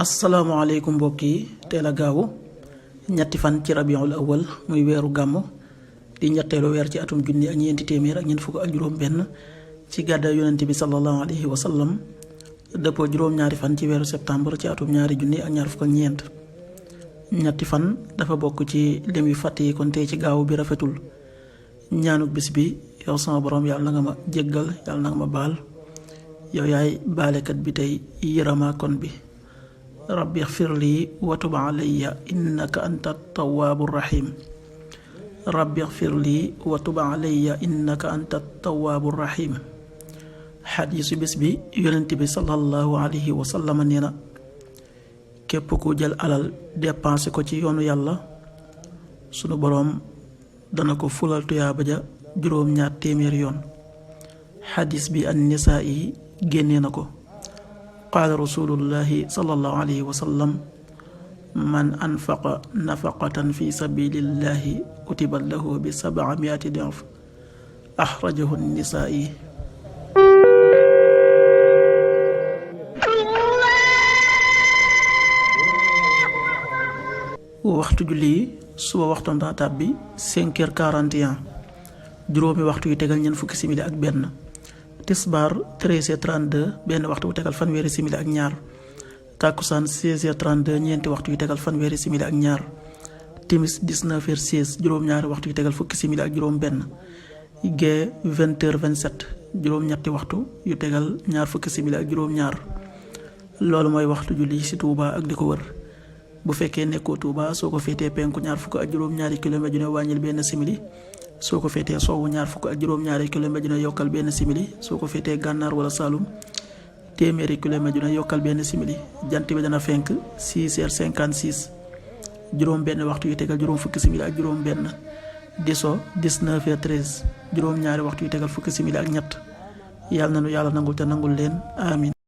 asalaamaaleykum mbokk yi teel a gaawu ñetti fan ci rabiul awal muy weeru gàmmu di ñetteelu weer ci atum junni ak ñeenti téeméer ak ñeent fukk ak juróom benn ci gàddaay yonent bi sallallahu alayhi wa sallam dëppoo juróom-ñaari fan ci weeru septembre ci atum ñaari junni ak ñaar fukk ak ñeent. ñetti fan dafa bokk ci lim yu fàtt yi kon tey ci gaawu bi rafetul ñaanuk bis bi yow sama borom yàlla na nga ma jéggal yàlla na nga ma baal yow yaay baalekat bi tey yërëmaa kon bi. rabbi xfir lii wa tub alayya innaka anta tawaabu rahim rabbi xfir lii wa tub alayya innaka anta tawaabu rahim. xadiisu bis bi yonent bi sallallahu alayhi wa sallam nee na képp ku jël alal dépensé ko ci yoonu yàlla sunu boroom dana ko fulal tuyaaba ja juróom-ñaar téeméer yoon. xadiis bi an-nisaa yi génnee na ko. qaala rasulullahi sallallahu alayhi wa sallam man anfaqa nafaqatan fi sabilillahi kutibat lahu bi 700 dif axrajahu nisaa'i. waxtu julli suba waxtoon daa tàbbi 5h41 juróomi waxtu yu tegal ñeent fukki simili ak benn. tisbaar 13h32 benn waxtu wu tegal fanweeri simili ak ñaar. takkusaan 16h32 ñeenti waxtu yu tegal fanweeri simili ak ñaar. timis 19h16 juróom-ñaari waxtu yu tegal fukki simili ak juróom benn. gee 20h27 juróom-ñetti waxtu yu tegal ñaar fukki simili ak juróom-ñaar. loolu mooy waxtu julli ci Touba ak di ko wër. bu fekkee nekkoo Touba soo ko féetee penku ñaar fukk ak juróom-ñaari kilomètre yu ne wàññil benn simili. soo ko féetee sowwu ñaar fukk ak juróom-ñaari kilomètre dina yokkal benn simili. soo ko féetee gànnaar wala Saalum téeméeri kilomètre dina yokkal benn simili. jant bi dana fenk 6h56 juróom benn waxtu yu tegal juróom fukki simili ak juróom benn. di so 19h13 juróom ñaari waxtu yu tegal fukki simili ak ñett. yàlla na nu yàlla nangul te nangul leen amin.